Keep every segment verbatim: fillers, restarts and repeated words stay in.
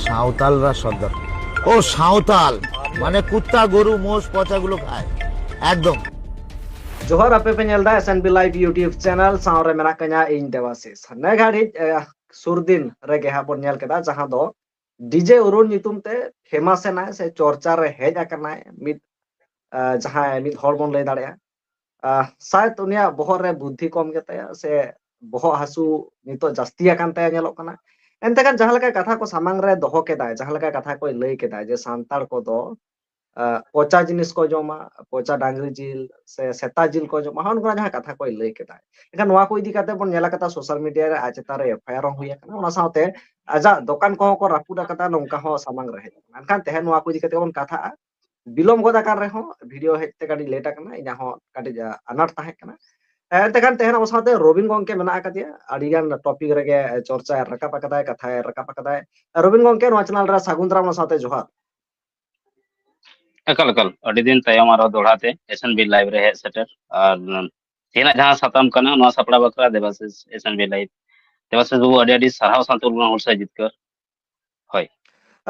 সাঁওতালরা সর্দার। ও সাঁওতাল, মানে কুত্তা, গরু, মোষ, পচাগুলো খায়। একদম। ᱡᱚᱦᱟᱨ, ᱟᱯᱮ ᱯᱮ ᱧᱮᱞ ᱮᱫᱟ S N B Live YouTube channel᱾ ᱥᱟᱶ ᱨᱮ ᱢᱮᱱᱟᱜ ᱠᱟᱹᱧᱟ ᱤᱧ ᱫᱮᱵᱟᱥᱤᱥ᱾ ᱱᱮ ᱜᱷᱟᱹᱲᱤᱡ ᱮ, ᱥᱩᱨ ᱫᱤᱱ ᱨᱮᱜᱮ ᱦᱟᱸᱜ ᱵᱚᱱ ᱧᱮᱞ ᱠᱮᱫᱟ, ᱡᱟᱦᱟᱸ ᱫᱚ DJ ᱚᱨᱩᱱ ᱧᱩᱛᱩᱢ ᱛᱮ famous ᱮᱱᱟᱭ ᱥᱮ ᱪᱚᱨᱪᱟ ᱨᱮ ᱦᱮᱡ ᱟᱠᱟᱱᱟᱭ ᱢᱤᱫ ᱮ, ᱡᱟᱦᱟᱸᱭ ᱢᱤᱫ ᱦᱚᱲ ᱵᱚᱱ ᱞᱟᱹᱭ ᱫᱟᱲᱮᱭᱟᱜᱼᱟ᱾ ᱮ, ᱥᱟᱭᱮᱫ ᱩᱱᱤᱭᱟᱜ ᱵᱚᱦᱚᱜ ᱨᱮ ᱵᱩᱫᱽᱫᱷᱤ ᱠᱚᱢ ᱜᱮᱛᱟᱭᱟ ᱥᱮ ᱵᱚᱦᱚᱜ ᱦᱟᱹᱥᱩ ᱱᱤᱛᱚᱜ ᱡᱟᱹᱥᱛᱤ ᱟᱠᱟᱱ ᱛᱟᱭᱟ ᱧᱮᱞᱚᱜ ᱠᱟᱱᱟ᱾ ᱮᱱᱛᱮ ᱠᱷᱟᱱ ᱡᱟᱦᱟᱸ ᱞᱮᱠᱟ ᱠᱟᱛᱷᱟ ᱠᱚ ᱥᱟᱢᱟᱝ ᱨᱮ ᱫᱚᱦᱚ ᱠᱮᱫᱟᱭ, ᱡᱟᱦᱟᱸ ᱞᱮᱠᱟ ᱠᱟᱛᱷᱟ ᱠᱚᱭ ᱞᱟᱹᱭ ᱠᱮᱫᱟ ᱡᱮ ᱥᱟᱱᱛᱟᱲ ᱠᱚᱫᱚ ᱮ, ᱯᱚᱪᱟ ᱡᱤᱱᱤᱥ ᱠᱚ ᱡᱚᱢᱟ, ᱯᱚᱪᱟ ᱰᱟᱝᱨᱤ ᱡᱤᱞ ᱥᱮ ᱥᱮᱛᱟ ᱡᱤᱞ ᱠᱚ ᱡᱚᱢᱟ, ᱦᱚᱸᱜᱼᱚ ᱱᱚᱝᱠᱟ ᱡᱟᱦᱟᱸ ᱠᱟᱛᱷᱟ ᱠᱚᱭ ᱞᱟᱹᱭ ᱠᱮᱫᱟ᱾ ᱮᱱᱠᱷᱟᱱ ᱱᱚᱣᱟ ᱠᱚ ᱤᱫᱤ ᱠᱟᱛᱮ ᱵᱚᱱ ᱧᱮᱞ ᱟᱠᱟᱫᱟ social media ᱨᱮ ᱟᱡ ᱪᱮᱛᱟᱱ ᱨᱮ F I R ᱦᱚᱸ ᱦᱩᱭ ᱟᱠᱟᱱᱟ, ᱚᱱᱟ ᱥᱟᱶᱛᱮ ᱟᱡᱟᱜ ᱫᱚᱠᱟᱱ ᱠᱚᱦᱚᱸ ᱠᱚ ᱨᱟᱹᱯᱩᱫ ᱟᱠᱟᱫᱟ, ᱱᱚᱝᱠᱟ ᱦᱚᱸ ᱥᱟᱢᱟᱝ ᱨᱮ ᱦᱮᱡ ᱟᱠᱟᱱᱟ᱾ ᱮᱱᱠᱷᱟᱱ ᱛᱮᱦᱮᱧ ᱱᱚᱣᱟ ᱠᱚ ᱤᱫᱤ ᱠᱟᱛᱮ ᱵᱚᱱ ᱠᱟᱛᱷᱟᱜᱼᱟ᱾ ᱵᱤᱞᱚᱢ ᱜᱚᱫ ᱟᱠᱟᱱ ᱨᱮᱦᱚᱸ video ᱦᱮᱡ ᱛᱮ ᱠᱟᱹᱴᱤᱡ late ᱟᱠᱟᱱᱟ, ᱤᱧᱟᱹᱜ ᱦᱚᱸ ᱠᱟᱹᱴᱤᱡ ᱟ, ᱟᱱᱟᱴ ᱛᱟᱦᱮᱸ ᱠᱟᱱᱟ᱾ ᱮᱱᱛᱮ ᱠᱷᱟᱱ ᱛᱮᱦᱮᱧ ᱟᱵᱚ ᱥᱟᱶᱛᱮ ᱨᱚᱵᱤᱱ ᱜᱚᱝᱠᱮ ᱢᱮᱱᱟᱜ ᱟᱠᱟᱫᱮᱭᱟ, ᱟᱹᱰᱤ ᱜᱟᱱ topic ᱨᱮᱜᱮ ᱪᱚᱨᱪᱟᱭ ᱨᱟᱠᱟᱵ ᱟᱠᱟᱫᱟᱭ, ᱠᱟᱛᱷᱟᱭ ᱨᱟᱠᱟᱵ ᱟᱠᱟᱫᱟᱭ᱾ ᱨᱚᱵᱤᱱ ᱜᱚᱝᱠᱮ, ᱱᱚᱣᱟ channel ᱨᱮ ᱥᱟᱹᱜᱩᱱ ᱫᱟᱨᱟᱢ, ᱚᱱᱟ ᱥᱟᱶᱛᱮ ᱡᱚᱦᱟᱨ᱾ ᱮᱠᱟᱞ ᱮᱠᱟᱞ, ᱟᱹᱰᱤ ᱫᱤᱱ ᱛᱟᱭᱚᱢ ᱟᱨᱦᱚᱸ ᱫᱚᱦᱲᱟ ᱛᱮ S N B Live ᱨᱮ ᱦᱮᱡ ᱥᱮᱴᱮᱨ᱾ ᱟᱨ ᱛᱮᱦᱮᱧᱟᱜ ᱡᱟᱦᱟᱸ ᱥᱟᱛᱟᱢ ᱠᱟᱱᱟ, ᱱᱚᱣᱟ ᱥᱟᱯᱲᱟᱣ ᱵᱟᱠᱷᱨᱟ Debasish, S N B Live, Debasish ᱵᱟᱹᱵᱩ, ᱟᱹᱰᱤ ᱟᱹᱰᱤ ᱥᱟᱨᱦᱟᱣ ᱥᱟᱶᱛᱮ ᱩᱱᱤ ᱦᱚᱸ ᱦᱩᱞᱥᱟᱹᱭ ᱡᱤᱛᱠᱟᱹᱨ᱾ ᱦᱳᱭ᱾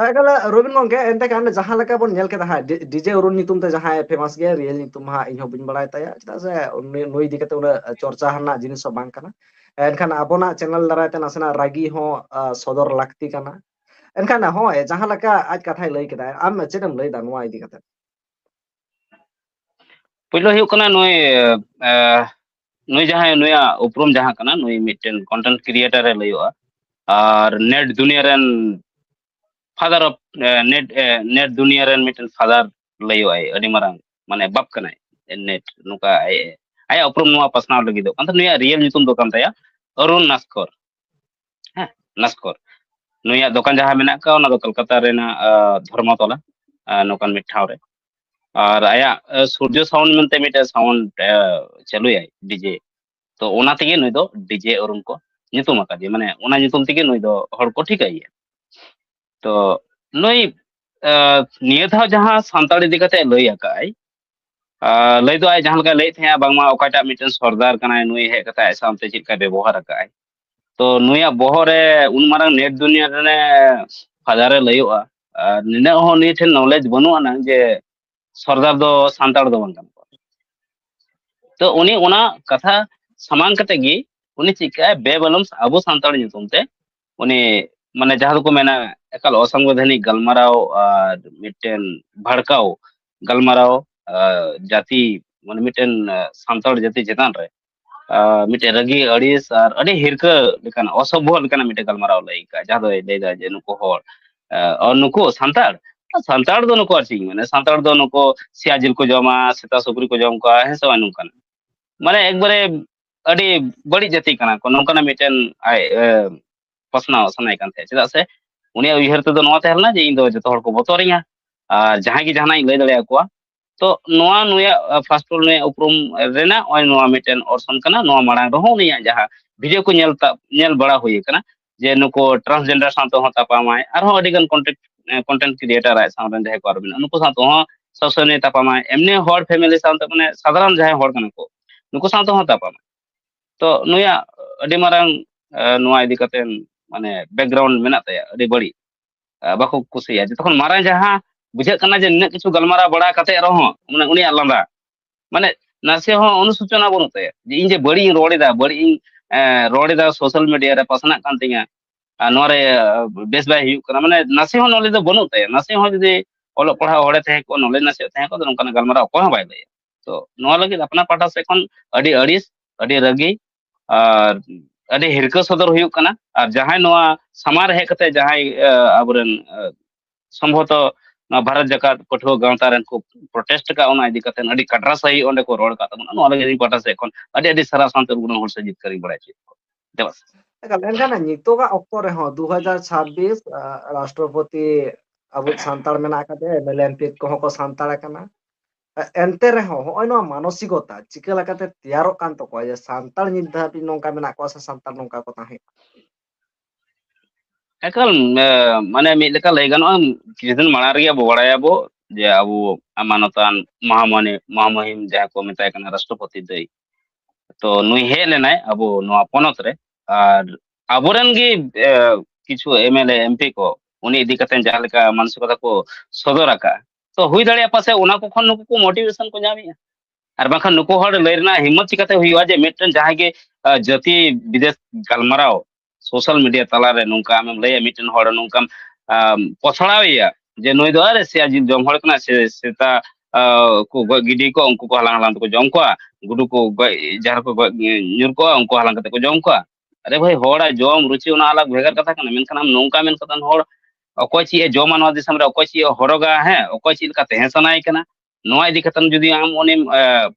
ᱮᱠᱟᱞ, ᱨᱚᱵᱤᱱ ᱜᱚᱝᱠᱮ, ᱮᱱᱛᱮ ᱠᱷᱟᱱ ᱡᱟᱦᱟᱸ ᱞᱮᱠᱟ ᱵᱚᱱ ᱧᱮᱞ ᱠᱮᱫᱟ ᱦᱟᱸᱜ, ᱰᱤ-, DJ ᱚᱨᱩᱱ ᱧᱩᱛᱩᱢ ᱛᱮ ᱡᱟᱦᱟᱸᱭ famous ᱜᱮᱭᱟ, real ᱧᱩᱛᱩᱢ ᱦᱟᱸᱜ ᱤᱧ ᱦᱚᱸ ᱵᱟᱹᱧ ᱵᱟᱲᱟᱭ ᱛᱟᱭᱟ, ᱪᱮᱫᱟᱜ ᱥᱮ ᱩᱱᱤ, ᱱᱩᱭ ᱤᱫᱤ ᱠᱟᱛᱮ ᱩᱱᱟᱹᱜ ᱪᱚᱨᱪᱟ ᱨᱮᱱᱟᱜ ᱡᱤᱱᱤᱥ ᱦᱚᱸ ᱵᱟᱝ ᱠᱟᱱᱟ᱾ ᱮᱱᱠᱷᱟᱱ ᱟᱵᱚᱱᱟᱜ channel ᱫᱟᱨᱟᱭ ᱛᱮ ᱱᱟᱥᱮᱱᱟᱜ ᱨᱟᱹᱜᱤ ᱦᱚᱸ, ᱟ, ᱥᱚᱫᱚᱨ ᱞᱟᱹᱠᱛᱤ ᱠᱟᱱᱟ᱾ ᱮᱱᱠᱷᱟᱱ ᱦᱚᱸᱜᱼᱚᱭ ᱡᱟᱦᱟᱸ ᱞᱮᱠᱟ ᱟᱡ ᱠᱟᱛᱷᱟᱭ ᱞᱟᱹᱭ ᱠᱮᱫᱟ, ᱟᱢ ᱪᱮᱫ ᱮᱢ ᱞᱟᱹᱭ ᱫᱟ ᱱᱚᱣᱟ ᱤᱫᱤ ᱠᱟᱛᱮ? ᱯᱳᱭᱞᱳ ᱦᱩᱭᱩᱜ ᱠᱟᱱᱟ ᱱᱩᱭ, ᱮ, ᱱᱩᱭ ᱡᱟᱦᱟᱸᱭ, ᱱᱩᱭᱟᱜ ᱩᱯᱨᱩᱢ ᱡᱟᱦᱟᱸ ᱠᱟᱱᱟ, ᱱᱩᱭ ᱢᱤᱫᱴᱮᱱ content creator ᱮ ᱞᱟᱹᱭᱚᱜᱼᱟ, ᱟᱨ net ᱫᱩᱱᱤᱭᱟᱹ ᱨᱮᱱ father of, A, net, A, net ᱫᱩᱱᱤᱭᱟᱹ ᱨᱮᱱ ᱢᱤᱫᱴᱮᱱ father ᱞᱟᱹᱭᱚᱜᱼᱟᱭ, ᱟᱹᱰᱤ ᱢᱟᱨᱟᱝ, ᱢᱟᱱᱮ, ᱵᱟᱯ ᱠᱟᱱᱟᱭ net, ᱱᱚᱝᱠᱟ ᱟᱡ, ᱟᱭᱟᱜ ᱩᱯᱨᱩᱢ ᱱᱚᱣᱟ ᱯᱟᱥᱱᱟᱣ ᱞᱟᱹᱜᱤᱫᱚᱜ ᱠᱟᱱ ᱛᱟᱦᱮᱸ᱾ ᱱᱩᱭᱟᱜ real ᱧᱩᱛᱩᱢ ᱫᱚ ᱠᱟᱱ ᱛᱟᱭᱟ ᱚᱨᱩᱱ ᱱᱟᱥᱠᱚᱨ᱾ ᱦᱮᱸ, ᱱᱟᱥᱠᱚᱨ᱾ ᱱᱩᱭᱟᱜ ᱫᱚᱠᱟᱱ ᱡᱟᱦᱟᱸ ᱢᱮᱱᱟᱜ ᱟᱠᱟᱫ, ᱚᱱᱟ ᱫᱚ ᱠᱚᱞᱠᱟᱛᱟ ᱨᱮᱱᱟᱜ, ᱟ, ᱫᱷᱚᱨᱢᱚᱛᱚᱞᱟ, ᱟ, ᱱᱚᱝᱠᱟᱱ ᱢᱤᱫ ᱴᱷᱟᱶ ᱨᱮ᱾ ᱟᱨ ᱟᱭᱟᱜ, ᱟ, ᱥᱩᱨᱡᱚ sound ᱢᱮᱱᱛᱮ ᱢᱤᱫᱴᱮᱡ sound, ᱟ, ᱪᱟᱹᱞᱩᱭᱟᱭ, DJ᱾ ᱛᱚ ᱚᱱᱟ ᱛᱮᱜᱮ ᱱᱩᱭ ᱫᱚ DJ ᱚᱨᱩᱱ ᱠᱚ ᱧᱩᱛᱩᱢ ᱟᱠᱟᱫᱮᱭᱟ, ᱢᱟᱱᱮ ᱚᱱᱟ ᱧᱩᱛᱩᱢ ᱛᱮᱜᱮ ᱱᱩᱭ ᱫᱚ ᱦᱚᱲ ᱠᱚ ᱴᱷᱤᱠᱟᱹᱭᱮᱭᱟ᱾ ᱛᱚ ᱱᱩᱭ, ᱟ, ᱱᱤᱭᱟᱹ ᱫᱷᱟᱣ ᱡᱟᱦᱟᱸ ᱥᱟᱱᱛᱟᱲᱤ ᱤᱫᱤ ᱠᱟᱛᱮ ᱞᱟᱹᱭ ᱟᱠᱟᱫ ᱟᱭ, ᱟ, ᱞᱟᱹᱭ ᱫᱚ ᱟᱡ ᱡᱟᱦᱟᱸ ᱞᱮᱠᱟᱭ ᱞᱟᱹᱭᱮᱫ ᱛᱟᱦᱮᱸᱜᱼᱟ, ᱵᱟᱝᱢᱟ ᱚᱠᱟᱴᱟᱜ ᱢᱤᱫᱴᱮᱱ ᱥᱚᱨᱫᱟᱨ ᱠᱟᱱᱟᱭ, ᱱᱩᱭ ᱦᱮᱡ ᱠᱟᱛᱮ ᱟᱡ ᱥᱟᱶᱛᱮ ᱪᱮᱫ ᱞᱮᱠᱟᱭ ᱵᱮᱵᱚᱦᱟᱨ ᱟᱠᱟᱫ ᱟᱭ᱾ ᱛᱚ ᱱᱩᱭᱟᱜ ᱵᱚᱦᱚᱜ ᱨᱮ ᱩᱱ ᱢᱟᱨᱟᱝ net ᱫᱩᱱᱤᱭᱟᱹ ᱨᱮ, ᱯᱷᱟᱫᱟᱨ ᱮ ᱞᱟᱹᱭᱚᱜᱼᱟ, ᱟᱨ ᱱᱤᱱᱟᱹᱜ ᱦᱚᱸ ᱩᱱᱤ ᱴᱷᱮᱱ ᱱᱚᱞᱮᱡᱽ ᱵᱟᱹᱱᱩᱜ ᱟᱱᱟᱝ ᱡᱮ ᱥᱚᱨᱫᱟᱨ ᱫᱚ ᱥᱟᱱᱛᱟᱲ ᱫᱚ ᱵᱟᱝ ᱠᱟᱱᱟ ᱠᱚ᱾ ᱛᱚ ᱩᱱᱤ ᱚᱱᱟ ᱠᱟᱛᱷᱟ ᱥᱟᱢᱟᱝ ᱠᱟᱛᱮ ᱜᱮ ᱩᱱᱤ ᱪᱮᱫ ᱠᱟᱜᱼᱟᱭ, ᱵᱮᱵᱟᱞᱚᱢ ᱟᱵᱚ ᱥᱟᱱᱛᱟᱲ ᱧᱩᱛᱩᱢ ᱛᱮ ᱩᱱᱤ, ᱢᱟᱱᱮ, ᱡᱟᱦᱟᱸ ᱫᱚᱠᱚ ᱢᱮᱱᱟ ᱮᱠᱟᱞ ᱚᱥᱟᱝᱵᱤᱫᱷᱟᱱᱤᱠ ᱜᱟᱞᱢᱟᱨᱟᱣ ᱟᱨ ᱢᱤᱫᱴᱮᱱ ᱵᱷᱟᱲᱠᱟᱣ ᱜᱟᱞᱢᱟᱨᱟᱣ, ᱟᱨ ᱡᱟᱹᱛᱤ, ᱢᱟᱱᱮ, ᱢᱤᱫᱴᱮᱱ, ᱟᱨ ᱥᱟᱱᱛᱟᱲ ᱡᱟᱹᱛᱤ ᱪᱮᱛᱟᱱ ᱨᱮ, ᱟᱨ ᱢᱤᱫᱴᱮᱱ ᱨᱟᱹᱜᱤ ᱟᱹᱲᱤᱥ ᱟᱨ ᱟᱹᱰᱤ ᱦᱤᱨᱠᱟᱹ ᱞᱮᱠᱟᱱ, ᱚᱥᱚᱵᱷᱚ ᱞᱮᱠᱟᱱᱟᱜ ᱢᱤᱫᱴᱮᱱ ᱜᱟᱞᱢᱟᱨᱟᱣ ᱞᱟᱹᱭ ᱠᱟᱜᱼᱟ, ᱡᱟᱦᱟᱸ ᱫᱚᱭ ᱞᱟᱹᱭᱫᱟ ᱡᱮ ᱱᱩᱠᱩ ᱦᱚᱲ, ᱟᱨ ᱱᱩᱠᱩ ᱥᱟᱱᱛᱟᱲ, ᱥᱟᱱᱛᱟᱲ ᱫᱚ ᱱᱩᱠᱩ ᱟᱨ ᱪᱮᱫ ᱤᱧ ᱢᱮᱱᱟ, ᱥᱟᱱᱛᱟᱲ ᱫᱚ ᱱᱩᱠᱩ ᱥᱮᱭᱟ ᱡᱤᱞ ᱠᱚ ᱡᱚᱢᱟ, ᱥᱮᱛᱟ ᱥᱩᱠᱨᱤ ᱠᱚ ᱡᱚᱢ ᱠᱚᱣᱟ, ᱦᱮᱸ ᱥᱮ ᱵᱟᱝ? ᱱᱚᱝᱠᱟᱱᱟᱜ, ᱢᱟᱱᱮ, ᱮᱠᱵᱟᱨᱮ ᱟᱹᱰᱤ ᱵᱟᱹᱲᱤᱡ ᱡᱟᱹᱛᱤ ᱠᱟᱱᱟ ᱠᱚ, ᱱᱚᱝᱠᱟᱱᱟᱜ ᱢᱤᱫᱴᱮᱱ ᱟᱡ, ᱮ, ᱯᱟᱥᱱᱟᱣ ᱥᱟᱱᱟᱭᱮ ᱠᱟᱱ ᱛᱟᱦᱮᱸᱫ᱾ ᱪᱮᱫᱟᱜ ᱥᱮ ᱩᱱᱤᱭᱟᱜ ᱩᱭᱦᱟᱹᱨ ᱛᱮᱫᱚ ᱱᱚᱣᱟ ᱛᱟᱦᱮᱸ ᱞᱮᱱᱟ ᱡᱮ ᱤᱧ ᱫᱚ ᱡᱚᱛᱚ ᱦᱚᱲ ᱠᱚ ᱵᱚᱛᱚᱨᱤᱧᱟ ᱟᱨ ᱡᱟᱦᱟᱸᱭ ᱜᱮ ᱡᱟᱦᱟᱱᱟᱜ ᱤᱧ ᱞᱟᱹᱭ ᱫᱟᱲᱮᱭᱟᱠᱚᱣᱟ᱾ ᱛᱚ ᱱᱚᱣᱟ ᱱᱩᱭᱟᱜ, ᱟ, first of all ᱱᱩᱭᱟᱜ ᱩᱯᱨᱩᱢ ᱨᱮᱱᱟᱜ ᱱᱚᱜᱼᱚᱭ ᱱᱚᱣᱟ ᱢᱤᱫᱴᱮᱱ ᱚᱨᱥᱚᱝ ᱠᱟᱱᱟ᱾ ᱱᱚᱣᱟ ᱢᱟᱲᱟᱝ ᱨᱮᱦᱚᱸ ᱩᱱᱤᱭᱟᱜ ᱡᱟᱦᱟᱸ ᱵᱷᱤᱰᱤᱭᱳ ᱠᱚ ᱧᱮᱞ ᱛᱟ-, ᱧᱮᱞ ᱵᱟᱲᱟ ᱦᱩᱭ ᱟᱠᱟᱱᱟ ᱡᱮ ᱱᱩᱠᱩ transgender ᱥᱟᱶ ᱛᱮᱦᱚᱸ ᱛᱟᱯᱟᱢᱟᱭ, ᱟᱨᱦᱚᱸ ᱟᱹᱰᱤ ᱜᱟᱱ content, ᱮ, content creator ᱟᱡ ᱥᱟᱶ ᱨᱮᱱ ᱡᱟᱦᱟᱸᱭ ᱠᱚ ᱟᱨ ᱢᱮᱱᱟᱜᱼᱟ, ᱱᱩᱠᱩ ᱥᱟᱶ ᱛᱮᱦᱚᱸ ᱥᱚᱵ ᱥᱚᱢᱚᱭ ᱛᱟᱯᱟᱢᱟᱭ, ᱮᱢᱱᱤ ᱦᱚᱲ family ᱥᱟᱶᱛᱮ, ᱢᱟᱱᱮ, ᱥᱟᱫᱷᱟᱨᱚᱱ ᱡᱟᱦᱟᱸᱭ ᱦᱚᱲ ᱠᱟᱱᱟ ᱠᱚ, ᱱᱩᱠᱩ ᱥᱟᱶ ᱛᱮᱦᱚᱸ ᱛᱟᱯᱟᱢᱟᱭ᱾ ᱛᱚ ᱱᱩᱭᱟᱜ ᱟᱹᱰᱤ ᱢᱟᱨᱟᱝ, ᱮ, ᱱᱚᱣᱟ ᱤᱫᱤ ᱠᱟᱛᱮ, ᱢᱟᱱᱮ, background ᱢᱮᱱᱟᱜ ᱛᱟᱭᱟ, ᱟᱹᱰᱤ ᱵᱟᱹᱲᱤᱡ, ᱮ, ᱵᱟᱠᱚ ᱠᱩᱥᱤᱭᱟᱜᱼᱟ᱾ ᱡᱚᱛᱚ ᱠᱷᱚᱱ ᱢᱟᱨᱟᱝ ᱡᱟᱦᱟᱸ ᱵᱩᱡᱷᱟᱹᱜ ᱠᱟᱱᱟ ᱡᱮ ᱱᱤᱱᱟᱹᱜ ᱠᱤᱪᱷᱩ ᱜᱟᱞᱢᱟᱨᱟᱣ ᱵᱟᱲᱟ ᱠᱟᱛᱮ ᱨᱮᱦᱚᱸ, ᱢᱟᱱᱮ, ᱩᱱᱤᱭᱟᱜ ᱞᱟᱸᱫᱟ, ᱢᱟᱱᱮ, ᱱᱟᱥᱮ ᱦᱚᱸ ᱚᱱᱩᱥᱩᱪᱚᱱᱟ ᱵᱟᱹᱱᱩᱜ ᱛᱟᱭᱟ ᱡᱮ ᱤᱧ ᱡᱮ ᱵᱟᱹᱲᱤᱡ ᱤᱧ ᱨᱚᱲ ᱮᱫᱟ, ᱵᱟᱹᱲᱤᱡ ᱤᱧ, ᱮ, ᱨᱚᱲ ᱮᱫᱟ, social media ᱨᱮ ᱯᱟᱥᱱᱟᱜ ᱠᱟᱱ ᱛᱤᱧᱟ, ᱟᱨ ᱱᱚᱣᱟ ᱨᱮ, ᱮ, ᱵᱮᱥ ᱵᱟᱭ ᱦᱩᱭᱩᱜ ᱠᱟᱱᱟ᱾ ᱢᱟᱱᱮ, ᱱᱟᱥᱮ ᱦᱚᱸ knowledge ᱫᱚ ᱵᱟᱹᱱᱩᱜ ᱛᱟᱭᱟ᱾ ᱱᱟᱥᱮ ᱦᱚᱸ ᱡᱩᱫᱤ ᱚᱞᱚᱜ ᱯᱟᱲᱦᱟᱣ ᱦᱚᱲᱮ ᱛᱟᱦᱮᱸ ᱠᱚᱜᱼᱟ, knowledge ᱱᱟᱥᱮ ᱛᱟᱦᱮᱸ ᱠᱚᱜᱼᱟ, ᱱᱚᱝᱠᱟᱱᱟᱜ ᱜᱟᱞᱢᱟᱨᱟᱣ ᱚᱠᱚᱭ ᱦᱚᱸ ᱵᱟᱭ ᱞᱟᱹᱭᱟ᱾ ᱛᱚ ᱱᱚᱣᱟ ᱞᱟᱹᱜᱤᱫ ᱟᱯᱱᱟᱨ ᱯᱟᱦᱴᱟ ᱥᱮᱫ ᱠᱷᱚᱱ ᱟᱹᱰᱤ ᱟᱹᱲᱤᱥ, ᱟᱹᱰᱤ ᱨᱟᱹᱜᱤ, ᱟᱨ ᱟᱹᱰᱤ ᱦᱤᱨᱠᱟᱹ ᱥᱚᱫᱚᱨ ᱦᱩᱭᱩᱜ ᱠᱟᱱᱟ᱾ ᱟᱨ ᱡᱟᱦᱟᱸᱭ ᱱᱚᱣᱟ ᱥᱟᱢᱟᱝ ᱨᱮ ᱦᱮᱡ ᱠᱟᱛᱮ ᱡᱟᱦᱟᱸᱭ, ᱮ, ᱟᱵᱚᱨᱮᱱ, ᱮ, ᱥᱚᱢᱵᱷᱚᱵᱚᱛᱚ ᱱᱚᱣᱟ ᱵᱷᱟᱨᱚᱛ ᱡᱟᱠᱟᱛ ᱯᱟᱹᱴᱷᱩᱣᱟᱹ ᱜᱟᱶᱛᱟ ᱨᱮᱱ ᱠᱚ protest ᱟᱠᱟᱫ, ᱚᱱᱟ ᱤᱫᱤ ᱠᱟᱛᱮ ᱟᱹᱰᱤ ᱠᱟᱴᱨᱟ ᱥᱟᱹᱦᱤᱡ ᱚᱸᱰᱮ ᱠᱚ ᱨᱚᱲ ᱟᱠᱟᱫ ᱛᱟᱵᱚᱱᱟ᱾ ᱱᱚᱣᱟ ᱞᱟᱹᱜᱤᱫ ᱤᱧ ᱯᱟᱦᱴᱟ ᱥᱮᱫ ᱠᱷᱚᱱ ᱟᱹᱰᱤ ᱟᱹᱰᱤ ᱥᱟᱨᱦᱟᱣ ᱥᱟᱶᱛᱮ ᱩᱱᱠᱩ ᱦᱚᱲ ᱥᱟᱹ ᱡᱤᱛᱠᱟᱹᱨᱤᱧ ᱵᱟᱲᱟᱭ ᱦᱚᱪᱚᱭᱮᱫ ᱠᱚᱣᱟ᱾ ᱫᱮᱵᱟᱥ᱾ ᱮᱠᱟᱞ, ᱮᱱᱠᱷᱟᱱ ᱱᱤᱛᱚᱜᱟᱜ ᱚᱠᱛᱚ ᱨᱮᱦᱚᱸ ᱫᱩ ᱦᱟᱡᱟᱨ ᱪᱷᱟᱵᱵᱤᱥ, ᱟ, ᱨᱟᱥᱴᱨᱚᱯᱚᱛᱤ ᱟᱵᱚ ᱥᱟᱱᱛᱟᱲ ᱢᱮᱱᱟᱜ ᱟᱠᱟᱫᱮᱭᱟ, MLA MP ᱠᱚᱦᱚᱸ ᱠᱚ ᱥᱟᱱᱛᱟᱲ ᱟᱠᱟᱱᱟ᱾ ᱮ-, ᱮᱱᱛᱮ ᱨᱮᱦᱚᱸ ᱦᱚᱸᱜᱼᱚᱭ ᱱᱚᱣᱟ ᱢᱟᱱᱚᱥᱤᱠᱚᱛᱟ ᱪᱤᱠᱟᱹ ᱞᱮᱠᱟᱛᱮ ᱛᱮᱭᱟᱨᱚᱜ ᱠᱟᱱ ᱛᱟᱠᱚᱣᱟ ᱡᱮ ᱥᱟᱱᱛᱟᱲ ᱱᱤᱛ ᱫᱷᱟᱹᱵᱤᱡ ᱱᱚᱝᱠᱟ ᱢᱮᱱᱟᱜ ᱠᱚᱣᱟ ᱥᱮ ᱥᱟᱱᱛᱟᱲ ᱱᱚᱝᱠᱟ ᱠᱚ ᱛᱟᱦᱮᱸ? ᱮᱠᱟᱞ, ᱮ, ᱢᱟᱱᱮ, ᱢᱤᱫ ᱞᱮᱠᱟ ᱞᱟᱹᱭ ᱜᱟᱱᱚᱜᱼᱟ, ᱠᱤᱪᱷᱩ ᱫᱤᱱ ᱢᱟᱲᱟᱝ ᱨᱮᱜᱮ ᱟᱵᱚ ᱵᱟᱲᱟᱭᱟᱵᱚ ᱡᱮ ᱟᱵᱚ ᱢᱟᱱᱚᱛᱟᱱ ᱢᱚᱦᱟᱢᱚᱱᱤ, ᱢᱚᱦᱟᱢᱚᱦᱤᱢ ᱡᱟᱦᱟᱸ ᱠᱚ ᱢᱮᱛᱟᱭ ᱠᱟᱱᱟ ᱨᱟᱥᱴᱨᱚᱯᱚᱛᱤ ᱫᱟᱹᱭ, ᱛᱚ ᱱᱩᱭ ᱦᱮᱡ ᱞᱮᱱᱟᱭ ᱟᱵᱚ ᱱᱚᱣᱟ ᱯᱚᱱᱚᱛ ᱨᱮ, ᱟᱨ ᱟᱵᱚᱨᱮᱱ ᱜᱮ, ᱮ, ᱠᱤᱪᱷᱩ MLA MP ᱠᱚ ᱩᱱᱤ ᱤᱫᱤ ᱠᱟᱛᱮ ᱡᱟᱦᱟᱸ ᱞᱮᱠᱟ ᱢᱟᱱᱥᱤᱠᱚᱛᱟ ᱠᱚ ᱥᱚᱫᱚᱨ ᱟᱠᱟᱫᱼᱟ, ᱛᱚ ᱦᱩᱭ ᱫᱟᱲᱮᱭᱟᱜᱼᱟ ᱯᱟᱥᱮ ᱚᱱᱟ ᱠᱚ ᱠᱷᱚᱱ ᱱᱩᱠᱩ ᱠᱚ ᱢᱳᱴᱤᱵᱷᱮᱥᱚᱱ ᱠᱚ ᱧᱟᱢᱮᱜᱼᱟ᱾ ᱟᱨ ᱵᱟᱝᱠᱷᱟᱱ ᱱᱩᱠᱩ ᱦᱚᱲ ᱞᱟᱹᱭ ᱨᱮᱱᱟᱜ ᱦᱤᱢᱢᱚᱛ ᱪᱤᱠᱟᱹᱛᱮ ᱦᱩᱭᱩᱜᱼᱟ ᱡᱮ ᱢᱤᱫᱴᱮᱱ ᱡᱟᱦᱟᱸᱭ ᱜᱮ ᱡᱟᱹᱛᱤ ᱵᱤᱫᱮᱥ ᱜᱟᱞᱢᱟᱨᱟᱣ ᱥᱳᱥᱟᱞ ᱢᱤᱰᱤᱭᱟ ᱛᱟᱞᱟᱨᱮ ᱱᱚᱝᱠᱟ ᱟᱢᱮᱢ ᱞᱟᱹᱭᱟ, ᱢᱤᱫᱴᱮᱱ ᱦᱚᱲ ᱱᱚᱝᱠᱟᱢ ᱯᱚᱥᱲᱟᱣᱮᱭᱟ ᱡᱮ ᱱᱩᱭ ᱫᱚ ᱟᱨᱮ ᱥᱮᱭᱟ ᱡᱤᱞ ᱡᱚᱢ ᱦᱚᱲ ᱠᱟᱱᱟ, ᱥᱮ ᱥᱮᱛᱟ ᱠᱚ ᱜᱚᱡ ᱜᱤᱰᱤ ᱠᱚᱣᱟ, ᱩᱱᱠᱩ ᱠᱚ ᱦᱟᱞᱟᱝ ᱦᱟᱞᱟᱝ ᱛᱮᱠᱚ ᱡᱚᱢ ᱠᱚᱣᱟ, ᱜᱩᱰᱩ ᱠᱚ ᱜᱚᱡ ᱡᱟᱦᱟᱸ ᱨᱮᱠᱚ ᱜᱚᱡ ᱧᱩᱨ ᱠᱚᱣᱟ, ᱩᱱᱠᱩ ᱦᱟᱞᱟᱝ ᱠᱟᱛᱮ ᱠᱚ ᱡᱚᱢ ᱠᱚᱣᱟ᱾ ᱟᱨᱮ ᱵᱷᱟᱭ, ᱦᱚᱲᱟᱜ ᱡᱚᱢ ᱨᱩᱪᱤ ᱚᱱᱟ ᱟᱞᱟᱜᱽ ᱵᱷᱮᱜᱟᱨ ᱠᱟᱛᱷᱟ ᱠᱟᱱᱟ, ᱢᱮᱱᱠᱷᱟᱱ ᱟᱢ ᱱᱚᱝᱠᱟ ᱢᱮᱱ ᱠᱟᱛᱮ ᱦᱚᱲ ᱚᱠᱚᱭ ᱪᱮᱫ ᱮ ᱡᱚᱢᱟ ᱱᱚᱣᱟ ᱫᱤᱥᱚᱢ ᱨᱮ, ᱚᱠᱚᱭ ᱪᱮᱫ ᱮ ᱦᱚᱨᱚᱜᱟ, ᱦᱮᱸ, ᱚᱠᱚᱭ ᱪᱮᱫ ᱞᱮᱠᱟ ᱛᱟᱦᱮᱸ ᱥᱟᱱᱟᱭᱮ ᱠᱟᱱᱟ, ᱱᱚᱣᱟ ᱤᱫᱤ ᱠᱟᱛᱮ ᱡᱩᱫᱤ ᱟᱢ ᱩᱱᱤᱢ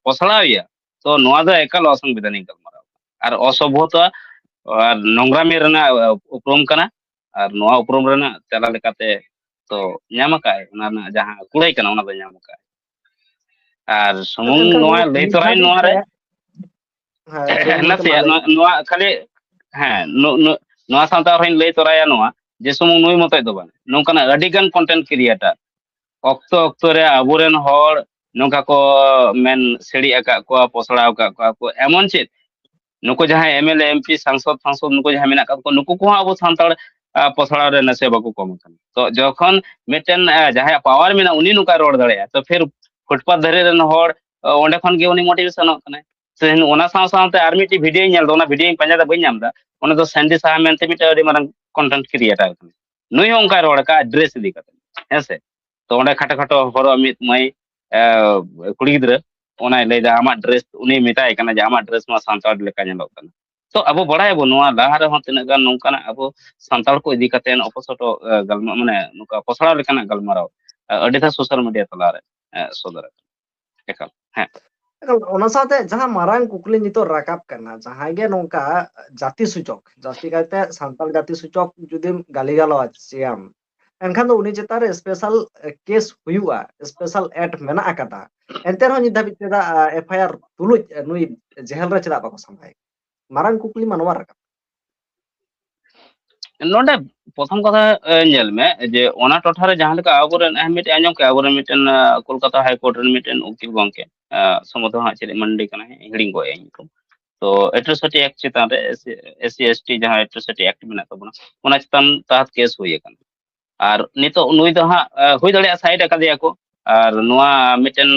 ᱯᱚᱥᱲᱟᱣᱮᱭᱟ, ᱛᱚ ᱱᱚᱣᱟ ᱫᱚ ᱮᱠᱟᱞ ᱚᱥᱟᱝᱵᱤᱫᱷᱟᱱᱤᱠ ᱜᱟᱞᱢᱟᱨᱟᱣ ᱟᱨ ᱚᱥᱚᱵᱷᱚᱛᱟ ᱟᱨ ᱱᱚᱝᱨᱟᱢᱤ ᱨᱮᱱᱟᱜ ᱩᱯᱨᱩᱢ ᱠᱟᱱᱟ᱾ ᱟᱨ ᱱᱚᱣᱟ ᱩᱯᱨᱩᱢ ᱨᱮᱱᱟᱜ ᱛᱮᱞᱟ ᱞᱮᱠᱟᱛᱮ ᱛᱚ ᱧᱟᱢ ᱟᱠᱟᱫ ᱟᱭ, ᱚᱱᱟ ᱨᱮᱱᱟᱜ ᱡᱟᱦᱟᱸ ᱠᱩᱲᱟᱹᱭ ᱠᱟᱱᱟ ᱚᱱᱟ ᱫᱚ ᱧᱟᱢ ᱟᱠᱟᱫ ᱟᱭ᱾ ᱟᱨ ᱥᱩᱢᱩᱝ ᱱᱚᱣᱟ ᱞᱟᱹᱭ ᱛᱚᱨᱟᱭ ᱱᱚᱣᱟ ᱨᱮ ᱱᱟᱥᱮᱭᱟᱜ ᱱᱚᱣᱟ ᱠᱷᱟᱹᱞᱤ, ᱦᱮᱸ, ᱱᱚᱣᱟ ᱥᱟᱶᱛᱮ ᱟᱨᱦᱚᱸᱧ ᱞᱟᱹᱭ ᱛᱚᱨᱟᱭᱟ ᱱᱚᱣᱟ ᱡᱮ ᱥᱩᱢᱩᱝ ᱱᱩᱭ ᱢᱚᱛᱚᱡ ᱫᱚ ᱵᱟᱝ, ᱱᱚᱝᱠᱟᱱᱟᱜ ᱟᱹᱰᱤ ᱜᱟᱱ ᱠᱚᱱᱴᱮᱱᱴ ᱠᱨᱤᱭᱮᱴᱟᱨ ᱚᱠᱛᱚ ᱚᱠᱛᱚ ᱨᱮ ᱟᱵᱚᱨᱮᱱ ᱦᱚᱲ ᱱᱚᱝᱠᱟ ᱠᱚ ᱢᱮᱱ ᱥᱟᱹᱲᱤ ᱟᱠᱟᱫ ᱠᱚᱣᱟ, ᱯᱚᱥᱲᱟᱣ ᱟᱠᱟᱫ ᱠᱚᱣᱟ ᱠᱚ, ᱮᱢᱚᱱ ᱪᱮᱫ ᱱᱩᱠᱩ ᱡᱟᱦᱟᱸᱭ M L A, M P, ᱥᱟᱝᱥᱚᱫ, ᱯᱷᱟᱝᱥᱚᱫ ᱱᱩᱠᱩ ᱡᱟᱦᱟᱸᱭ ᱢᱮᱱᱟᱜ ᱟᱠᱟᱫ ᱠᱚᱣᱟ, ᱱᱩᱠᱩ ᱠᱚᱦᱚᱸ ᱟᱵᱚ ᱥᱟᱱᱛᱟᱲ ᱯᱚᱥᱲᱟᱣ ᱨᱮ ᱱᱟᱥᱮ ᱵᱟᱠᱚ ᱠᱚᱢ ᱟᱠᱟᱱᱟ᱾ ᱛᱚ ᱡᱚᱠᱷᱚᱱ ᱢᱤᱫᱴᱮᱱ ᱡᱟᱦᱟᱸᱭᱟᱜ ᱯᱟᱣᱟᱨ ᱢᱮᱱᱟᱜᱼᱟ, ᱩᱱᱤ ᱱᱚᱝᱠᱟᱭ ᱨᱚᱲ ᱫᱟᱲᱮᱭᱟᱜᱼᱟ, ᱛᱚ ᱯᱷᱤᱨ ᱯᱷᱩᱴᱯᱟᱛ ᱫᱷᱟᱨᱮ ᱨᱮᱱ ᱦᱚᱲ ᱚᱸᱰᱮ ᱠᱷᱚᱱ ᱜᱮ ᱩᱱᱤ ᱢᱳᱴᱤᱵᱷᱮᱥᱚᱱᱚᱜ ᱠᱟᱱᱟᱭ᱾ ᱥᱮ ᱚᱱᱟ ᱥᱟᱶ ᱥᱟᱶᱛᱮ ᱟᱨ ᱢᱤᱫᱴᱤᱡ ᱵᱷᱤᱰᱤᱭᱳᱧ ᱧᱮᱞ ᱮᱫᱟ, ᱚᱱᱟ ᱵᱷᱤᱰᱤᱭᱳᱧ ᱯᱟᱸᱡᱟ ᱮᱫᱟ, ᱵᱟᱹᱧ ᱧᱟᱢ ᱮᱫᱟ᱾ ᱚᱱᱟ ᱫᱚ ᱥᱮᱱᱰᱤ ᱥᱟᱦᱟ ᱢᱮᱱᱛᱮ ᱢᱤᱫᱴᱮᱱ ᱟᱹᱰᱤ ᱢᱟᱨᱟᱝ ᱠᱚᱱᱴᱮᱱᱴ ᱠᱨᱤᱭᱮᱴᱟᱨ ᱠᱟᱱᱟᱭ, ᱱᱩᱭ ᱦᱚᱸ ᱚᱱᱠᱟᱭ ᱨᱚᱲ ᱟᱠᱟᱫ ᱰᱨᱮᱥ ᱤᱫᱤ ᱠᱟᱛᱮ, ᱦᱮᱸ ᱥᱮ᱾ ᱛᱚ ᱚᱸᱰᱮ ᱠᱷᱟᱴᱚ ᱠᱷᱟᱴᱚ ᱦᱚᱨᱚᱜ ᱢᱤᱫ ᱢᱟᱹᱭ ᱠᱩᱲᱤ ᱜᱤᱫᱽᱨᱟᱹ ᱚᱱᱟᱭ ᱞᱟᱹᱭ ᱮᱫᱟ, ᱟᱢᱟᱜ ᱰᱨᱮᱥ, ᱩᱱᱤ ᱢᱮᱛᱟᱭ ᱠᱟᱱᱟ ᱡᱮ ᱟᱢᱟᱜ ᱰᱨᱮᱥ ᱢᱟ ᱥᱟᱱᱛᱟᱲ ᱞᱮᱠᱟ ᱧᱮᱞᱚᱜ ᱠᱟᱱᱟ᱾ ᱛᱚ ᱟᱵᱚ ᱵᱟᱲᱟᱭᱟᱵᱚᱱ ᱱᱚᱣᱟ ᱞᱟᱦᱟ ᱨᱮᱦᱚᱸ ᱛᱤᱱᱟᱹᱜ ᱜᱟᱱ ᱱᱚᱝᱠᱟᱱᱟᱜ ᱟᱵᱚ ᱥᱟᱱᱛᱟᱲ ᱠᱚ ᱤᱫᱤ ᱠᱟᱛᱮ ᱚᱯᱚᱥᱚᱴᱚ ᱜᱟᱞᱢᱟᱨᱟᱣ, ᱢᱟᱱᱮ ᱱᱚᱝᱠᱟ ᱯᱚᱥᱲᱟᱣ ᱞᱮᱠᱟᱱᱟᱜ ᱜᱟᱞᱢᱟᱨᱟᱣ ᱟᱹᱰᱤ ᱫᱷᱟᱣ ᱥᱳᱥᱟᱞ ᱢᱤᱰᱤᱭᱟ ᱛᱟᱞᱟᱨᱮ ᱥᱚᱫᱚᱨ ᱟᱠᱟᱱᱟ᱾ ᱮᱠᱟᱞ, ᱦᱮᱸ᱾ ᱮᱠᱟᱞ, ᱚᱱᱟ ᱥᱟᱶᱛᱮ ᱡᱟᱦᱟᱸ ᱢᱟᱨᱟᱝ ᱠᱩᱠᱞᱤ ᱱᱤᱛᱚᱜ ᱨᱟᱠᱟᱵ ᱠᱟᱱᱟ, ᱡᱟᱦᱟᱸᱭ ᱜᱮ ᱱᱚᱝᱠᱟ ᱡᱟᱹᱛᱤ ᱥᱩᱪᱚᱠ, ᱡᱟᱹᱥᱛᱤ ᱠᱟᱭᱛᱮ ᱥᱟᱱᱛᱟᱲ ᱡᱟᱹᱛᱤ ᱥᱩᱪᱚᱠ ᱡᱩᱫᱤᱢ ᱜᱟᱞᱤ ᱜᱟᱞᱚᱪ ᱪᱮᱭᱟᱢ, ᱮᱱᱠᱷᱟᱱ ᱫᱚ ᱩᱱᱤ ᱪᱮᱛᱟᱱ ᱨᱮ ᱥᱯᱮᱥᱟᱞ ᱠᱮᱥ ᱦᱩᱭᱩᱜᱼᱟ, ᱥᱯᱮᱥᱟᱞ ᱮᱠᱴ ᱢᱮᱱᱟᱜ ᱟᱠᱟᱫᱟ, ᱮᱱᱛᱮ ᱨᱮᱦᱚᱸ ᱱᱤᱛ ᱫᱷᱟᱹᱵᱤᱡ ᱪᱮᱫᱟᱜ ᱮᱯᱷ ᱟᱭ ᱟᱨ ᱛᱩᱞᱩᱡ ᱱᱩᱭ ᱡᱮᱦᱮᱞ ᱨᱮ ᱪᱮᱫᱟᱜ ᱵᱟᱠᱚ ᱥᱟᱢᱵᱟᱭᱮ? ᱢᱟᱨᱟᱝ ᱠᱩᱠᱞᱤ ᱢᱟ ᱱᱚᱣᱟ ᱨᱟᱠᱟᱵ᱾ ᱱᱚᱰᱮ ᱯᱨᱚᱛᱷᱚᱢ ᱠᱟᱛᱷᱟ, ᱧᱮᱞ ᱢᱮ ᱡᱮ ᱚᱱᱟ ᱴᱚᱴᱷᱟ ᱨᱮ ᱡᱟᱦᱟᱸ ᱞᱮᱠᱟ ᱟᱵᱚᱨᱮᱱ, ᱢᱤᱫᱴᱮᱱ ᱟᱸᱡᱚᱢ ᱠᱮᱫ, ᱟᱵᱚᱨᱮᱱ ᱢᱤᱫᱴᱮᱱ ᱠᱳᱞᱠᱟᱛᱟ ᱦᱟᱭ ᱠᱳᱨᱴ ᱨᱮᱱ ᱢᱤᱫᱴᱮᱱ ᱩᱠᱤᱞ ᱜᱚᱝᱠᱮ, ᱥᱚᱢᱵᱷᱚᱵᱚᱛᱚ ᱦᱟᱸᱜ ᱪᱮᱫ ᱢᱟᱱᱰᱤ ᱠᱟᱱᱟᱭ, ᱦᱤᱲᱤᱧ ᱜᱚᱫ ᱟᱹᱧ ᱧᱩᱛᱩᱢ᱾ ᱛᱚ ᱮᱴᱨᱳᱥᱤᱴᱤ ᱮᱠᱴ ᱪᱮᱛᱟᱱ ᱨᱮ, ᱮᱥ ᱥᱤ ᱮᱥ ᱴᱤ ᱡᱟᱦᱟᱸ ᱮᱴᱨᱳᱥᱤᱴᱤ ᱮᱠᱴ ᱢᱮᱱᱟᱜ ᱛᱟᱵᱚᱱᱟ, ᱚᱱᱟ ᱪᱮᱛᱟᱱ ᱛᱟᱦᱟᱛ ᱠᱮᱥ ᱦᱩᱭ ᱟᱠᱟᱱᱟ᱾ ᱟᱨ ᱱᱤᱛᱚᱜ ᱱᱩᱭ ᱫᱚ ᱦᱟᱸᱜ ᱦᱩᱭ ᱫᱟᱲᱮᱭᱟᱜᱼᱟ ᱥᱟᱭᱤᱰ ᱟᱠᱟᱫᱮᱭᱟ ᱠᱚ᱾ ᱟᱨ ᱱᱚᱣᱟ ᱢᱤᱫᱴᱮᱱ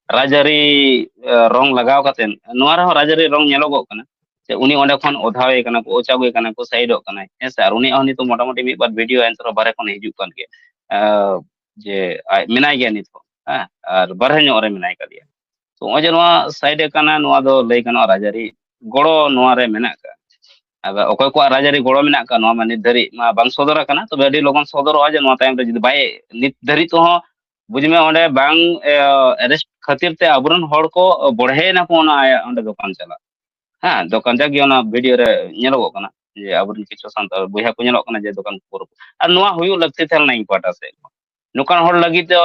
ᱨᱟᱡᱽᱟᱹᱨᱤ ᱨᱚᱝ ᱞᱟᱜᱟᱣ ᱠᱟᱛᱮ ᱱᱚᱣᱟ ᱨᱮᱦᱚᱸ ᱨᱟᱡᱽᱟᱹᱨᱤ ᱨᱚᱝ ᱧᱮᱞᱚᱜᱚᱜ ᱠᱟᱱᱟ ᱡᱮ ᱩᱱᱤ ᱚᱸᱰᱮ ᱠᱷᱚᱱ ᱚᱫᱷᱟᱣᱮ ᱠᱟᱱᱟ ᱠᱚ, ᱚᱪᱟᱜᱮ ᱠᱟᱱᱟ ᱠᱚ, ᱥᱟᱭᱤᱰᱚᱜ ᱠᱟᱱᱟᱭ, ᱦᱮᱸ ᱥᱮ᱾ ᱟᱨ ᱩᱱᱤᱭᱟᱜ ᱦᱚᱸ ᱱᱤᱛᱚᱜ ᱢᱚᱴᱟᱢᱩᱴᱤ ᱢᱤᱫ ᱵᱟᱨ ᱵᱷᱤᱰᱤᱭᱳ ᱮᱱᱛᱮ ᱨᱮᱦᱚᱸ ᱵᱟᱨᱦᱮ ᱠᱷᱚᱱ ᱦᱤᱡᱩᱜ ᱠᱟᱱ ᱜᱮᱭᱟ᱾ ᱡᱮ ᱟᱡ ᱢᱮᱱᱟᱭ ᱜᱮᱭᱟ ᱱᱤᱛ ᱦᱚᱸ, ᱦᱮᱸ, ᱟᱨ ᱵᱟᱨᱦᱮ ᱧᱚᱜ ᱨᱮ ᱢᱮᱱᱟᱭ ᱠᱟᱫᱮᱭᱟ᱾ ᱛᱚ ᱱᱚᱜᱼᱚᱭ ᱡᱮ ᱱᱚᱣᱟ ᱥᱟᱭᱤᱰ ᱟᱠᱟᱱᱟ, ᱱᱚᱣᱟ ᱫᱚ ᱞᱟᱹᱭ ᱜᱟᱱᱚᱜᱼᱟ ᱨᱟᱡᱽᱟᱹᱨᱤ ᱜᱚᱲᱚ ᱱᱚᱣᱟ ᱨᱮ ᱢᱮᱱᱟᱜ ᱟᱠᱟᱫ᱾ ᱟᱫᱚ ᱚᱠᱚᱭ ᱠᱚᱣᱟᱜ ᱨᱟᱡᱽᱟᱹᱨᱤ ᱜᱚᱲᱚ ᱢᱮᱱᱟᱜ ᱟᱠᱟᱫ, ᱱᱚᱣᱟ ᱢᱟ ᱱᱤᱛ ᱫᱷᱟᱹᱨᱤᱡ ᱢᱟ ᱵᱟᱝ ᱥᱚᱫᱚᱨ ᱟᱠᱟᱱᱟ, ᱛᱚᱵᱮ ᱟᱹᱰᱤ ᱞᱚᱜᱚᱱ ᱥᱚᱫᱚᱨᱚᱜᱼᱟ ᱡᱮ ᱱᱚᱣᱟ ᱛᱟᱭᱚᱢ ᱨᱮ ᱡᱩᱫᱤ ᱵᱟᱭ, ᱱᱤᱛ ᱫᱷᱟᱹᱨᱤᱡ ᱛᱮᱦᱚᱸ ᱵᱩᱡᱽ ᱢᱮ ᱚᱸᱰᱮ ᱵᱟᱝ ᱮᱨᱮᱥᱴ ᱠᱷᱟᱹᱛᱤᱨ ᱛᱮ ᱟᱵᱚᱨᱮᱱ ᱦᱚᱲ ᱠᱚ ᱵᱚᱲᱦᱮᱭᱮᱱᱟ ᱠᱚ ᱚᱱᱟ ᱟᱭᱟᱜ ᱚᱸᱰᱮ ᱫᱚᱠᱟᱱ ᱪᱟᱞᱟᱜ᱾ ᱦᱮᱸ, ᱫᱚᱠᱟᱱ ᱡᱟᱜᱮ ᱚᱱᱟ ᱵᱷᱤᱰᱤᱭᱳ ᱨᱮ ᱧᱮᱞᱚᱜᱚᱜ ᱠᱟᱱᱟ ᱡᱮ ᱟᱵᱚᱨᱮᱱ ᱠᱤᱪᱷᱩ ᱥᱟᱱᱛᱟᱲ ᱵᱚᱭᱦᱟ ᱠᱚ ᱧᱮᱞᱚᱜ ᱠᱟᱱᱟ ᱡᱮ ᱫᱚᱠᱟᱱ ᱠᱚ ᱯᱩᱨᱟᱹ᱾ ᱟᱨ ᱱᱚᱣᱟ ᱦᱩᱭᱩᱜ ᱞᱟᱹᱠᱛᱤ ᱛᱟᱦᱮᱸ ᱞᱮᱱᱟ ᱤᱧ ᱯᱟᱦᱴᱟ ᱥᱮᱫ ᱠᱷᱚᱱ᱾ ᱱᱚᱝᱠᱟᱱ ᱦᱚᱲ ᱞᱟᱹᱜᱤᱫ ᱫᱚ,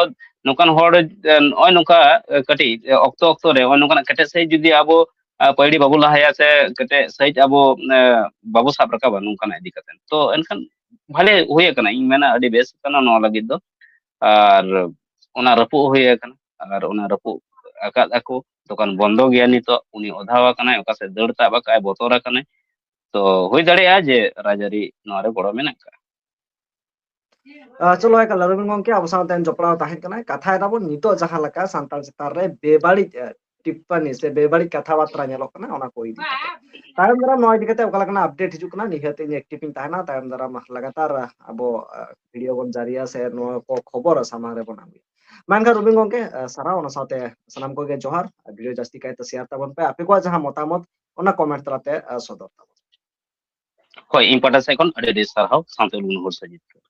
ᱱᱚᱝᱠᱟᱱ ᱦᱚᱲ, ᱮ, ᱱᱚᱜᱼᱚᱭ ᱱᱚᱝᱠᱟ, ᱮ, ᱠᱟᱹᱴᱤᱡ, ᱮ, ᱚᱠᱛᱚ ᱚᱠᱛᱚ ᱨᱮ ᱱᱚᱜᱼᱚᱭ ᱱᱚᱝᱠᱟᱱᱟᱜ ᱠᱮᱴᱮᱡ ᱥᱟᱺᱦᱤᱡ ᱡᱩᱫᱤ ᱟᱵᱚ, ᱮ, ᱯᱟᱹᱭᱲᱤ ᱵᱟᱵᱚ ᱞᱟᱦᱟᱭᱟ ᱥᱮ ᱠᱮᱴᱮᱡ ᱥᱟᱺᱦᱤᱡ ᱟᱵᱚ, ᱮ, ᱵᱟᱵᱚ ᱥᱟᱵ ᱨᱟᱠᱟᱵᱟ ᱱᱚᱝᱠᱟᱱᱟᱜ ᱤᱫᱤ ᱠᱟᱛᱮ, ᱛᱚ ᱮᱱᱠᱷᱟᱱ ᱵᱷᱟᱞᱮ ᱦᱩᱭ ᱟᱠᱟᱱᱟ, ᱤᱧ ᱢᱮᱱᱟ ᱟᱹᱰᱤ ᱵᱮᱥ ᱟᱠᱟᱱᱟ ᱱᱚᱣᱟ ᱞᱟᱹᱜᱤᱫ ᱫᱚ᱾ ᱟᱨ ᱚᱱᱟ ᱨᱟᱹᱯᱩᱫ ᱦᱩᱭ ᱟᱠᱟᱱᱟ, ᱟᱨ ᱚᱱᱟ ᱨᱟᱹᱯᱩᱫ ᱟᱠᱟᱫ ᱟᱠᱚ, ᱫᱚᱠᱟᱱ ᱵᱚᱱᱫᱚ ᱜᱮᱭᱟ ᱱᱤᱛᱚᱜ, ᱩᱱᱤ ᱚᱫᱷᱟᱣ ᱟᱠᱟᱱᱟᱭ, ᱚᱠᱟ ᱥᱮᱫ ᱫᱟᱹᱲ ᱛᱟᱵ ᱟᱠᱟᱫᱟᱭ, ᱵᱚᱛᱚᱨ ᱟᱠᱟᱱᱟᱭ᱾ ᱛᱚ ᱦᱩᱭ ᱫᱟᱲᱮᱭᱟᱜᱼᱟ ᱡᱮ ᱨᱟᱡᱽᱟᱹᱨᱤ ᱱᱚᱣᱟ ᱨᱮ ᱜᱚᱲᱚ ᱢᱮᱱᱟᱜ ᱟᱠᱟᱫᱼᱟ᱾ ᱟᱸ, ᱪᱚᱞᱚ ᱮᱠᱟᱞ, ᱨᱚᱵᱤᱱ ᱜᱚᱢᱠᱮ ᱟᱵᱚ ᱥᱟᱶᱛᱮ ᱡᱚᱯᱲᱟᱣ ᱛᱟᱦᱮᱸ ᱠᱟᱱᱟᱭ᱾ ᱠᱟᱛᱷᱟᱭ ᱫᱟᱵᱚᱱ ᱱᱤᱛᱚᱜ ᱡᱟᱦᱟᱸ ᱞᱮᱠᱟ ᱥᱟᱱᱛᱟᱲ ᱪᱮᱛᱟᱱ ᱨᱮ ᱵᱮᱵᱟᱹᱲᱤᱡ, ᱮ, ᱴᱤᱯᱯᱟᱱᱤ ᱥᱮ ᱵᱮᱵᱟᱹᱲᱤᱡ ᱠᱟᱛᱷᱟ ᱵᱟᱨᱛᱟ ᱧᱮᱞᱚᱜ ᱠᱟᱱᱟ, ᱚᱱᱟ ᱠᱚ ᱤᱫᱤ ᱠᱟᱛᱮ᱾ ᱛᱟᱭᱚᱢ ᱫᱟᱨᱟᱢ ᱱᱚᱣᱟ ᱤᱫᱤ ᱠᱟᱛᱮ ᱚᱠᱟ ᱞᱮᱠᱟᱱᱟᱜ ᱟᱯᱰᱮᱴ ᱦᱤᱡᱩᱜ ᱠᱟᱱᱟ, ᱱᱤᱦᱟᱹᱛ ᱤᱧ ᱮᱠᱴᱤᱵᱷ ᱤᱧ ᱛᱟᱦᱮᱱᱟ᱾ ᱛᱟᱭᱚᱢ ᱫᱟᱨᱟᱢ ᱞᱟᱜᱟᱛᱟᱨ, ᱟ, ᱟᱵᱚ, ᱟ, ᱵᱷᱤᱰᱤᱭᱳ ᱵᱚᱱ ᱡᱟᱹᱨᱤᱭᱟ ᱥᱮ ᱱᱚᱣᱟ ᱠᱚ ᱠᱷᱚᱵᱚᱨ ᱥᱟᱢᱟᱝ ᱨᱮᱵᱚᱱ ᱟᱹᱜᱩᱭᱟ᱾ ᱢᱟ ᱮᱱᱠᱷᱟᱱ ᱨᱚᱵᱤᱱ ᱜᱚᱢᱠᱮ, ᱟ, ᱥᱟᱱᱟᱢ ᱠᱚᱜᱮ ᱡᱚᱦᱟᱨ᱾ ᱟᱨ ᱵᱷᱤᱰᱤᱭᱳ ᱡᱟᱹᱥᱛᱤ ᱠᱟᱭᱛᱮ ᱥᱮᱭᱟᱨ ᱛᱟᱵᱚᱱ ᱯᱮ᱾ ᱟᱯᱮ ᱠᱚᱣᱟᱜ ᱡᱟᱦᱟᱸ ᱢᱚᱛᱟᱢᱚᱛ, ᱚᱱᱟ ᱠᱚᱢᱮᱱᱴ ᱛᱟᱞᱟᱛᱮ, ᱟ, ᱥᱚᱫᱚᱨ ᱛᱟᱵᱚᱱ᱾ ᱦᱳᱭ, ᱤᱧ ᱯᱟᱦᱴᱟ ᱥᱮᱫ ᱠᱷᱚᱱ ᱟᱹᱰᱤ ᱟᱹᱰᱤ ᱥᱟᱨᱦᱟᱣ, ᱥᱟᱶᱛᱮ ᱩᱞᱜᱩᱱ ᱦᱩᱞ ᱥᱟᱹᱡᱤᱛ ᱠᱚ᱾